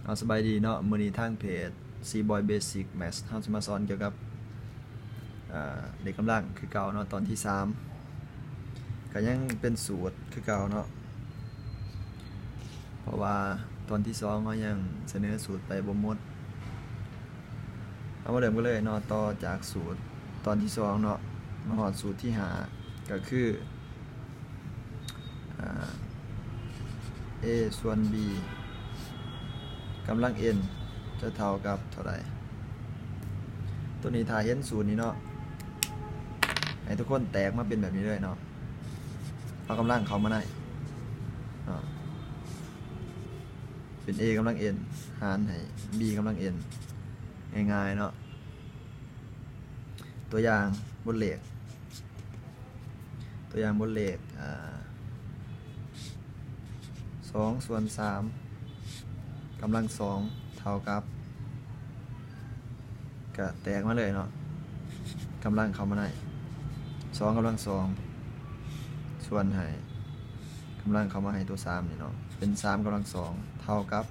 ເອົາ ສະບາຍດີເນາະ, ມື້ນີ້ທາງເພຈ ຊີບອຍ ເບສິກ ແມັດ ເຮົາຈະມາສອນກ່ຽວກັບ ເອີ ເລກກຳລັງຄືເກົ່າເນາະ, ຕອນທີສາມ ກໍຍັງເປັນສູດຄືເກົ່າເນາະ, ເພາະວ່າຕອນທີສອງເຮົາຍັງສະເໜີສູດໄປບໍ່ໝົດ. ເຮົາມາເລີ່ມກັນເລີຍເນາະ, ຕໍ່ຈາກສູດຕອນທີສອງເນາະ, ມາຮອດສູດທີຫ້າ ກໍຄື ອາ A ສ່ວນ B ກຳລັງ n ຈະເທົ່າກັບເທົ່າໃດ? ໂຕນີ້ຖ້າເຫັນສູດນີ້ເນາະ, ໃຫ້ທຸກຄົນແຕກມາເປັນແບບນີ້ເລີຍເນາະ, ເອົາກຳລັງເຂົ້າມາໃນເນາະ, ເປັນ A ກຳລັງ n ຫານໃຫ້ B ກຳລັງ n ງ່າຍໆເນາະ. ຕົວຢ່າງບົດເລກ ຕົວຢ່າງບົດເລກ ອາ ສອງສ່ວນສາມກຳລັງສອງເທົ່າກັບ ກະແຕກມາເລີຍເນາະ, ກຳລັງເຂົ້າມາໃນ ສອງກຳລັງສອງ ສ່ວນໃຫ້ ກຳລັງເຂົ້າມາໃຫ້ຕົວສາມນີ້ເນາະ, ເປັນສາມກຳລັງສອງເທົ່າກັບ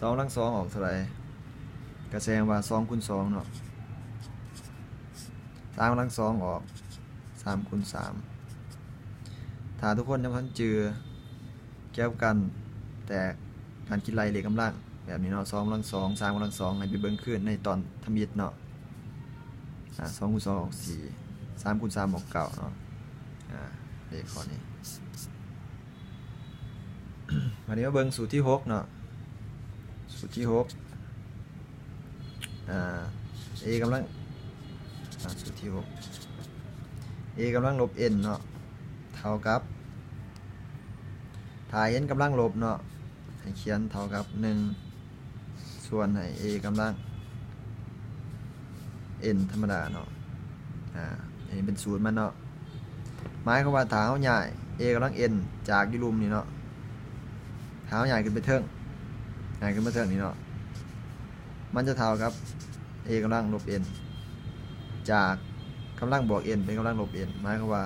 ສອງກຳລັງສອງອອກເທົ່າໃດ? ກະແສດງວ່າສອງຄູນສອງເນາະ, ສາມກຳລັງສອງອອກສາມຄູນສາມ. ຖ້າທຸກຄົນຍັງບໍ່ທັນຈື່ກ່ຽວກັບການແຕກ ການຄິດໄລ່ເລກກຳລັງແບບນີ້ເນາະ, ສອງກຳລັງສອງ ສາມກຳລັງສອງ ໃຫ້ໄປເບິ່ງຄືນໃນຕອນທຳອິດເນາະ. ອາ ສອງຄູນສອງອອກສີ່ ສາມຄູນສາມອອກເກົ້າເນາະ, ອາ ເລກຂໍ້ນີ້. ບາດນີ້ມາເບິ່ງສູດທີຫົກເນາະ, ສູດທີຫົກ ອາ A ກຳລັງ ອາ ສູດທີຫົກ A ກຳລັງລົບ n ເນາະ ເທົ່າກັບ ຖ້າ n ກຳລັງລົບເນາະ ໃຫ້ຂຽນເທົ່າກັບໜຶ່ງ ສ່ວນໃຫ້ A ກຳລັງ n ທຳມະດາເນາະ. ອາ ອັນນີ້ເປັນສູດມັນເນາະ, ໝາຍຄວາມວ່າຖ້າເຮົາຍ້າຍ A ກຳລັງ n ຈາກຢູ່ລຸ່ມນີ້ເນາະ, ຖ້າເຮົາຍ້າຍຂຶ້ນໄປເທິງ ຍ້າຍຂຶ້ນມາເທິງນີ້ເນາະ, ມັນຈະເທົ່າກັບ A ກຳລັງລົບ n ຈາກກຳລັງບວກ n ເປັນກຳລັງລົບ n, ໝາຍຄວາມວ່າ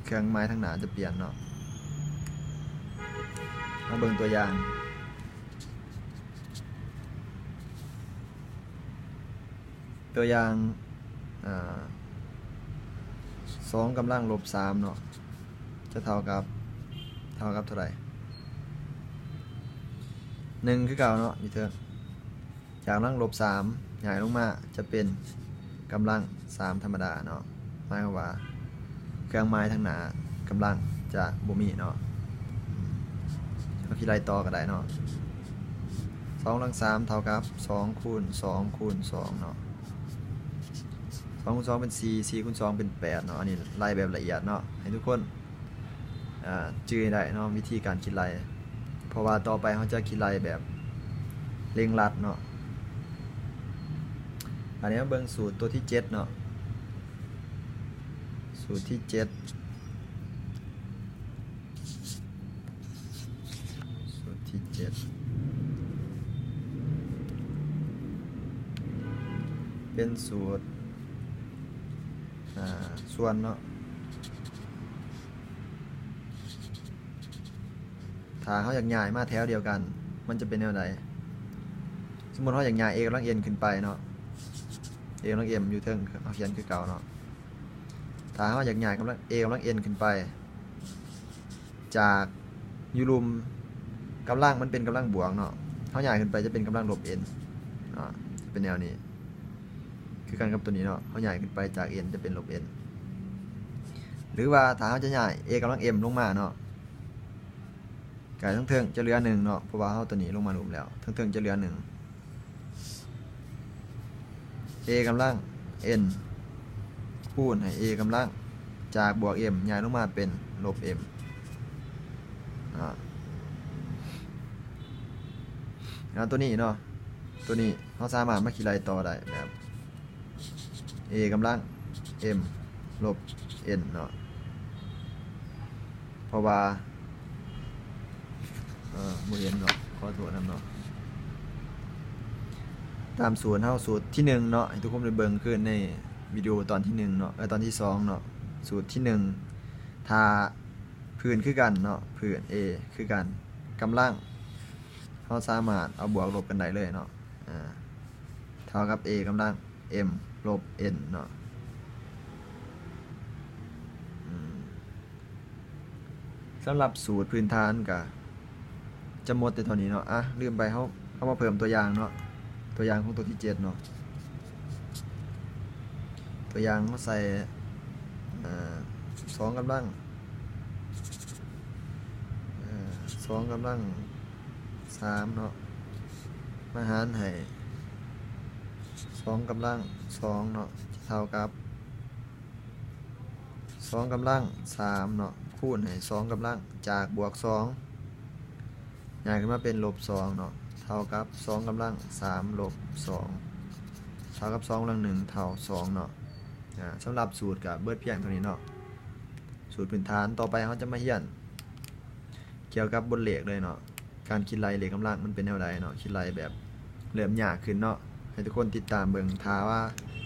ເຄື່ອງໝາຍທາງໜ້າຈະປ່ຽນເນາະ. ມາເບິ່ງຕົວຢ່າງ ຕົວຢ່າງ ອາ ສອງກຳລັງລົບສາມເນາະ ຈະເທົ່າກັບ ເທົ່າກັບເທົ່າໃດ? ໜຶ່ງຄືເກົ່າເນາະ ຢູ່ເທິງ ຈາກກຳລັງລົບສາມ ຍ້າຍລົງມາຈະເປັນກຳລັງສາມທຳມະດາເນາະ, ໝາຍຄວາມວ່າເຄື່ອງໝາຍທາງໜ້າກຳລັງຈະບໍ່ມີເນາະ. ເຮົາຄິດໄລ່ຕໍ່ກໍໄດ້ເນາະ, ສອງກຳລັງສາມເທົ່າກັບສອງຄູນສອງຄູນສອງເນາະ, ສອງຄູນສອງເປັນສີ່ ສີ່ຄູນສອງເປັນແປດເນາະ. ອັນນີ້ໄລ່ແບບລະອຽດເນາະ ໃຫ້ທຸກຄົນ ອາ ຈື່ໃຫ້ໄດ້ເນາະ ວິທີການຄິດໄລ່, ເພາະວ່າຕໍ່ໄປເຮົາຈະຄິດໄລ່ແບບເລັ່ງລັດເນາະ. ອັນນີ້ມາເບິ່ງສູດຕົວທີເຈັດເນາະ, ສູດທີເຈັດ ສູດທີເຈັດ ເປັນສູດ ອາ ສ່ວນເນາະ. ຖ້າເຮົາຢາກຍ້າຍມາແຖວດຽວກັນ ມັນຈະເປັນແນວໃດ? ສົມມຸດເຮົາຢາກຍ້າຍ A ກຳລັງ n ຂຶ້ນໄປເນາະ, A ກຳລັງ m ຢູ່ເທິງ ເຮົາຂຽນຄືເກົ່າເນາະ. ຖ້າເຮົາຢາກຍ້າຍກຳລັງ A ກຳລັງ n ຂຶ້ນໄປ ຈາກຢູ່ລຸ່ມ ກຳລັງມັນເປັນກຳລັງບວກເນາະ, ເຮົາຍ້າຍຂຶ້ນໄປຈະເປັນກຳລັງລົບ n ເນາະ, ຈະເປັນແນວນີ້ ຄືກັນກັບຕົວນີ້ເນາະ, ເຮົາຍ້າຍຂຶ້ນໄປຈາກ n ຈະເປັນລົບ n. ຫຼືວ່າຖ້າເຮົາຈະຍ້າຍ A ກຳລັງ m ລົງມາເນາະ, ກາຍເທິງໆຈະເຫຼືອໜຶ່ງເນາະ, ເພາະວ່າເຮົາຕົວນີ້ລົງມາລຸ່ມແລ້ວ, ເທິງໆຈະເຫຼືອໜຶ່ງ. A ກຳລັງ n ຄູນໃຫ້ A ກຳລັງ ຈາກບວກ m ຍ້າຍລົງມາເປັນລົບ m ເນາະ. ອາ ຕົວນີ້ເນາະ, ຕົວນີ້ເຮົາສາມາດມາຄິດໄລ່ຕໍ່ໄດ້ແບບ A ກຳລັງ m ລົບ n ເນາະ, ເພາະວ່າ ເອີ ບໍ່ເຫັນເນາະ, ຂໍໂທດນຳເນາະ. ຕາມສູດເຮົາ ສູດທີໜຶ່ງເນາະ, ໃຫ້ທຸກຄົນໄປເບິ່ງຄືນໃນວິດີໂອຕອນທີໜຶ່ງເນາະ, ເອີ ຕອນທີສອງເນາະ. ສູດທີໜຶ່ງ ຖ້າພື້ນຄືກັນເນາະ, ພື້ນ A ຄືກັນ, ກຳລັງ ເຮົາສາມາດເອົາບວກລົບກັນໄດ້ເລີຍເນາະ ອາ ເທົ່າກັບ a ກຳລັງ m ລົບ n ເນາະ. ອືມ ສຳລັບສູດພື້ນຖານກະຈະໝົດແຕ່ເທົ່ານີ້ເນາະ. ອາ ລືມໄປ ເຮົາ ເຮົາມາເພີ່ມຕົວຢ່າງເນາະ ຕົວຢ່າງຂອງຕົວທີເຈັດເນາະ. ຕົວຢ່າງເຮົາໃສ່ ເອີ ສອງກຳລັງ ເອີ ສອງກຳລັງສາມເນາະ ມາຫານໃຫ້ສອງກຳລັງສອງເນາະ ຈະເທົ່າກັບ ສອງກຳລັງສາມເນາະ ຄູນໃຫ້ສອງກຳລັງ ຈາກບວກສອງ ຍ້າຍຂຶ້ນມາເປັນລົບສອງເນາະ ເທົ່າກັບສອງກຳລັງສາມລົບສອງ ເທົ່າກັບສອງກຳລັງໜຶ່ງ ເທົ່າສອງເນາະ. ອາ ສຳລັບສູດກະເບິດພຽງເທົ່ານີ້ເນາະ ສູດພື້ນຖານ. ຕໍ່ໄປເຮົາຈະມາຮຽນກ່ຽວກັບບົດເລກເລີຍເນາະ ການຄິດໄລ່ເລກກຳລັງມັນເປັນແນວໃດເນາະ ຄິດໄລ່ແບບເລີ່ມຍາກຂຶ້ນເນາະ. ໃຫ້ທຸກຄົນຕິດຕາມເບິ່ງ ຖ້າວ່າ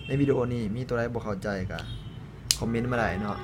ໃນວິດີໂອນີ້ມີຕົວໃດບໍ່ເຂົ້າໃຈກະຄອມເມັນມາໄດ້ເນາະ.